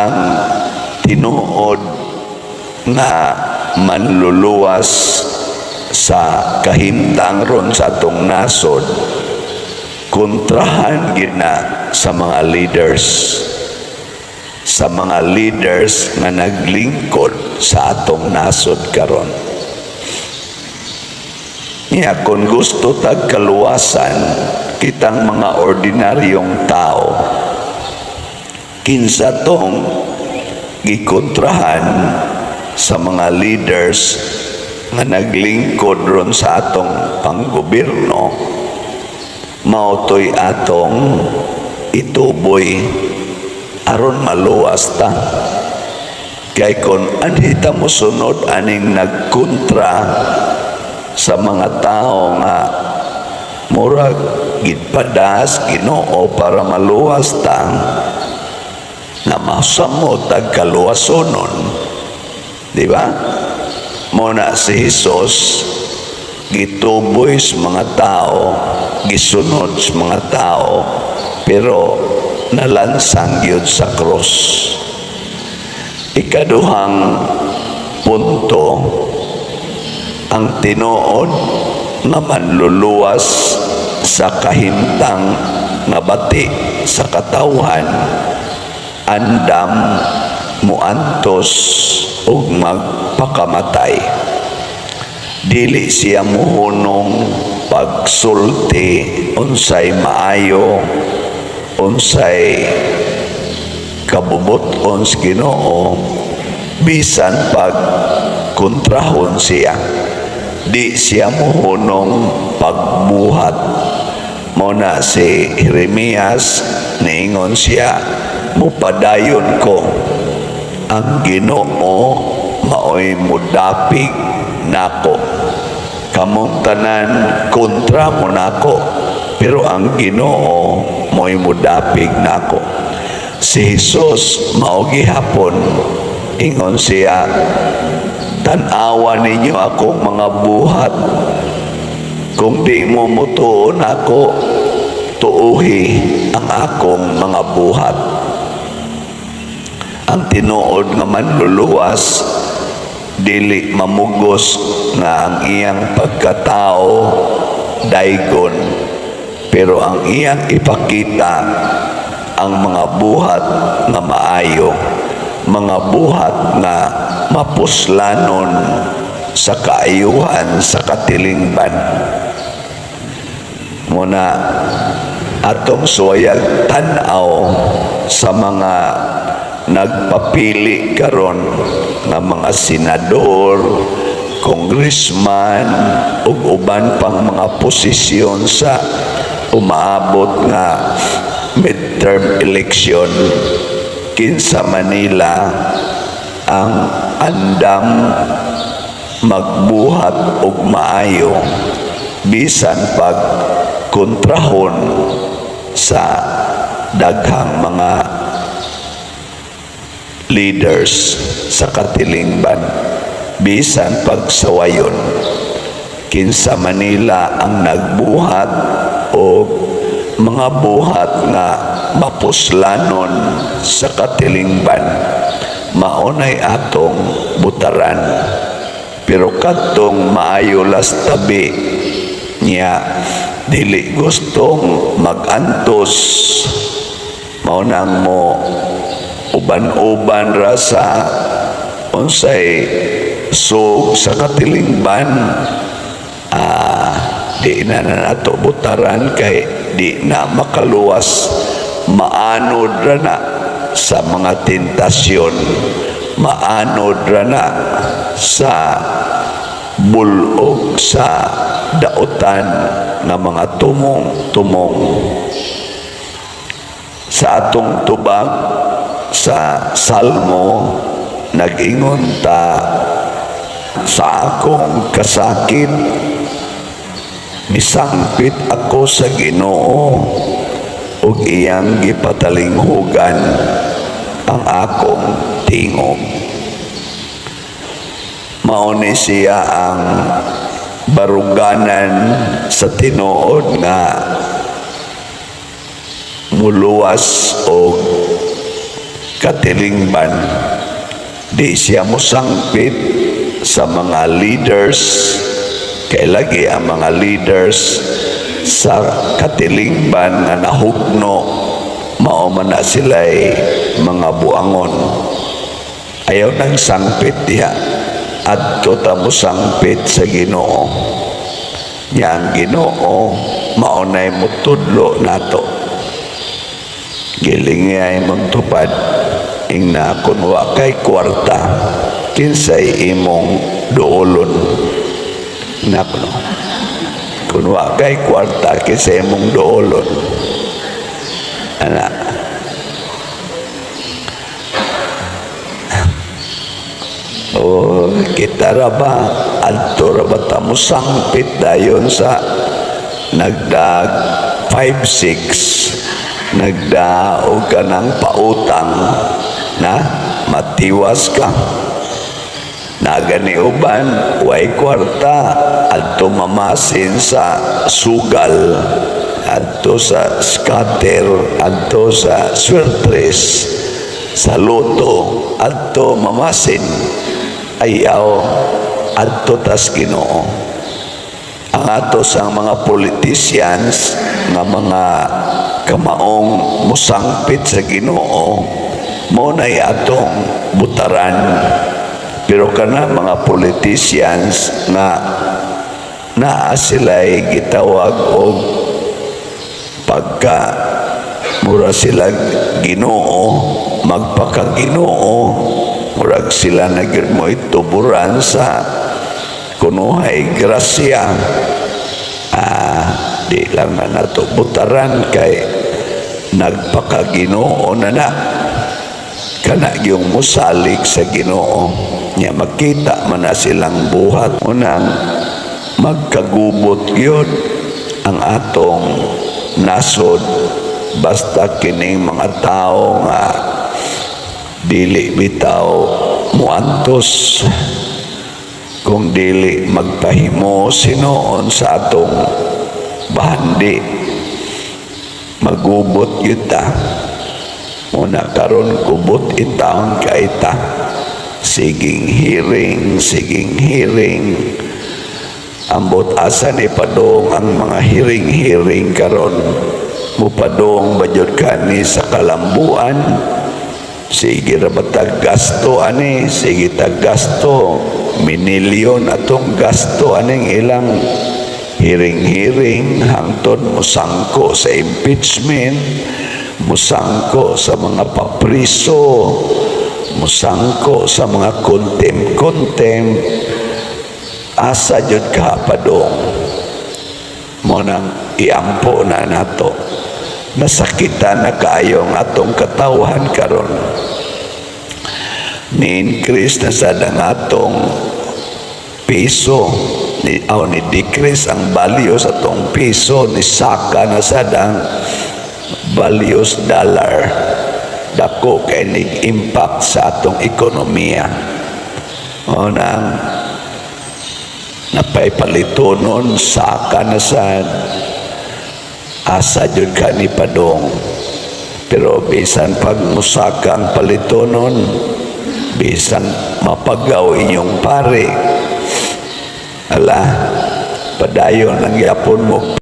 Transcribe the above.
Ang tinuod nga manluluwas sa kahimtang ron sa atong nasod, kontrahan gyud na sa mga leaders nga naglingkod sa atong nasod karon. Niya kung gusto tag kaluwasan kitang mga ordinaryong tao, kinsa tong gikontrahan sa mga leaders nga naglingkod ron sa atong panggobyerno, mao to'y atong ituboy aron maluwas ta. Kay kung anhi ta mosunod aning nagkontra sa mga tao nga murag gipadas Ginoo para maluwas ta, na masamot tag kaluwasonon, di ba? Mao na si Jesus gituboy sa mga tao, gisunod sa mga tao, pero nalansang gyud sa krus. Ikaduhang punto, ang tinuod nga manluluwas sa kahimtang nga bati sa katawhan, andam muantos ug magpakamatay. Dili siya muhunong pagsulti unsay maayo, unsay kabubut-on sa Ginoo, bisan pag kontrahon siya. Di siya muhunong pagbuhat. Mao na si Jeremias, niingon siya, "Mupadayon ko, ang Ginoo maoy mudapig nako. Kamong tanan kontra mo nako, pero ang Ginoo mo'y mudapig nako." Si Jesus mao gihapon, ingon siya, "Tan-awa ninyo akong mga buhat. Kung di mo mutuo nako, tuuhi ang akong mga buhat." Ang tinuod nga manluluwas, dili mamugos nga ang iyang pagkatao daygon, pero ang iyang ipakita ang mga buhat nga maayo, mga buhat nga mapuslanon sa kaayuhan sa katilingban. Mao na atong suwayag tan-aw sa mga nagpapili karon nga mga senador, congressman ug uban pang mga posisyon sa umaabot nga midterm election, kinsa Manila ang andam magbuhat og maayo bisan pag kontrahon sa daghang mga leaders sa katilingban, bisan pagsawayon. Kinsa Manila ang nagbuhat o mga buhat nga mapuslanon sa katilingban, maunay atong butaran. Pero kadtong maayo las tabi niya, dili gustong magantos, mao nang mo uban-uban ra sa unsay sug sa katilingban, di na na nato butaran kay di na makaluwas. Maanod ra na sa mga tentasyon, maanod ra na sa bulog sa dautan nga mga tumong-tumong. Sa atong tubag sa Salmo, nag-ingon ta, "Sa akong kasakit misangpit ako sa Ginoo ug iyang gipatalinghugan ang akong tingog." Mao ni siya ang baruganan sa tinuod nga muluwas og katilingban. Di siya mosangpit sa mga leaders, kay lagi ang mga leaders sa katilingban nga nahugno, mao man na sila'y mga buangon. Ayaw nang sangpit diha. Adto ta mo sangpit sa Ginoo. Nya ang Ginoo mao nay mutudlo nato. Gilingi ay mong tupad. Ingna, kung wa kay kwarta, kinsay imong duolon? Nako, no? Kung wa kay kwarta, kinsay imong duolon? Ana. Oh, kita ra ba, adto ra ba ta mo sangpit dayon sa nagdag 5-6, nagdaog ka ng pautang na matiwas ka nagani uban way kwarta, adto mamasin sa sugal, adto sa scatter, adto sa swertres, sa lotto, adto mamasin. Ayaw, adto tas Ginoo. Ang ato sa mga politicians nga mga kamaong musangpit sa Ginoo, mo na'y atong butaran. Pero kana mga politicians nga naa sila'y gitawag og pagka mura sila Ginoo, magpakaginoo, murag sila na gyud mo ituburan sa kunuhay grasya, di lang na nato butaran kay nagpakaginoo na na. Kana yung musalig sa Ginoo nya, makita man na silang buhat. Unang magkagubot gyud ang atong nasod basta kining mga tao nga dili bitaw muantos, kung dili magpahimo sinuon sa atong bahandi, magubot gyud ta. Muna karon gubot intawon ka ita. Siging hearing, siging hearing. Ambot asa ni padong ang mga hearing-hearing karon? Mupadong ba jud kani sa kalambuan? Sige ra ba tag gasto ani? Sige tag gasto. Minilyon atong gasto aning ilang hearing-hearing, hangtod musangko sa impeachment, musangko sa mga papriso, musangko sa mga contempt-contempt. Asa jud ka padong? Mo nang iampo na nato. Nasakitan na kaayo ang atong katawhan karon. Ni-increase na sad ang atong piso ni, oh, ni decrease ang value sa atong piso, ni saka na sad ang values dollar. Dako kay nig impact sa atong ekonomiya. O nang napay palitonon, saka na sad. Asa jud ka ni padong? Pero bisan pag musaka ang palitonon, bisan mapagaw inyong pare, ala, padayon lang yapon mo.